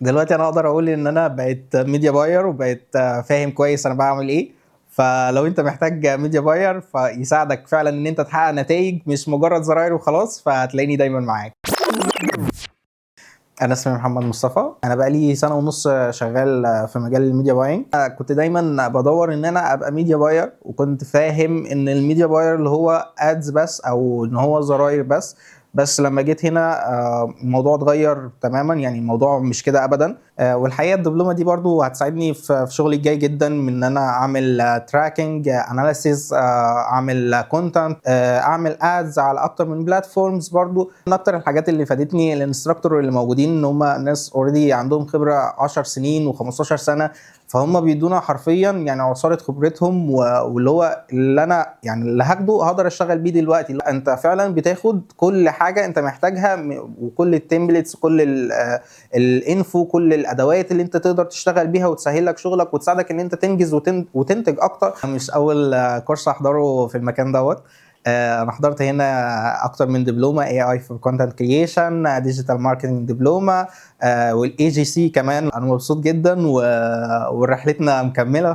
دلوقتي انا اقدر اقول ان انا بقيت media buyer وبقيت فاهم كويس انا بعمل ايه. فلو انت محتاج media buyer فيساعدك فعلا ان انت تحقق نتائج، مش مجرد زراير وخلاص، فهتلاقيني دايما معاك. انا اسمي محمد مصطفى، انا بقالي سنة ونص شغال في مجال ال media buying. كنت دايما بدور ان انا ابقى media buyer، وكنت فاهم ان ال media buyer اللي هو ads بس او ان هو زراير بس. بس لما جيت هنا الموضوع اتغير تماما، يعني الموضوع مش كده ابدا. والحقيقة الدبلومه دي برضو هتساعدني في شغلي الجاي جدا، من ان انا اعمل tracking analysis، اعمل content، اعمل ads على اكتر من platforms. برضو من اكتر الحاجات اللي فادتني ال instructor اللي موجودين، ان هم ناس already عندهم خبره 10 سنين و15 سنه، فهم بيدونا حرفيا يعني عصارة خبرتهم، واللي هو اللي انا يعني اللي هاخده هقدر اشتغل بيه دلوقتي. لا، انت فعلا بتاخد كل حاجة انت محتاجها، وكل ال templates، كل ال info، كل الادوات اللي انت تقدر تشتغل بيها وتسهل لك شغلك وتساعدك ان انت تنجز وتنتج اكتر. مش اول كورس احضره في المكان دوت، انا حضرت هنا اكتر من دبلومه، AI for content creation، digital marketing دبلومه، وال AGC كمان. انا مبسوط جدا ورحلتنا مكمله.